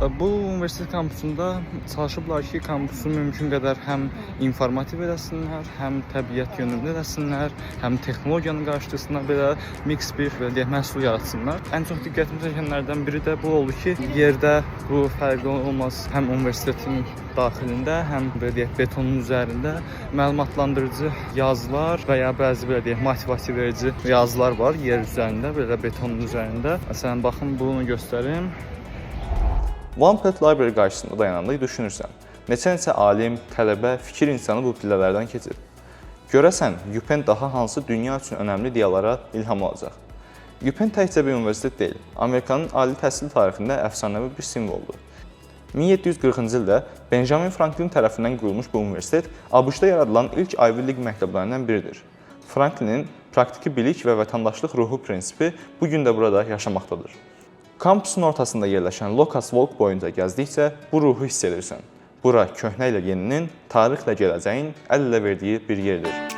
Bu universitet kampusunda çalışıblar ki, kampusu mümkün qədər həm informativ eləsinlər, həm təbiət yönümlü eləsinlər, həm texnologiyanı qarışdırsınlar, belə mix bir belə deyək, məhsul yaratsınlar. Ən çox diqqətimi çəkənlərdən biri də bu oldu ki, yerdə bu fərqli olmaz, həm universitetin daxilində, həm belə deyək, betonun üzərində məlumatlandırıcı yazılar və ya bəzi belə deyək, motivasiya verici yazılar var yer üzərində, belə betonun üzərində. Məsələn, baxın, bunu göstərim. One Pitt Library qarşısında dayananda düşünürsən, neçə-neçə alim, tələbə, fikir insanı bu pillələrdən keçib. Görəsən, UPenn daha hansı dünya üçün önəmli ideyalara ilham olacaq? UPenn təkcə bir universitet deyil, Amerikanın ali təhsil tarixində əfsanəvi bir simvoldur. 1740-cı ildə Benjamin Franklin tərəfindən qurulmuş bu universitet ABŞ-da yaradılan ilk Ivy League məktəblərindən biridir. Franklinin praktiki bilik və vətəndaşlıq ruhu prinsipi bu gün də burada yaşamaqdadır. Kampusun ortasında yerləşən Locust Walk boyunca gəzdikcə bu ruhu hiss edirsən. Bura köhnə ilə yeninin, tarixlə gələcəyin əl-ələ verdiyi bir yerdir.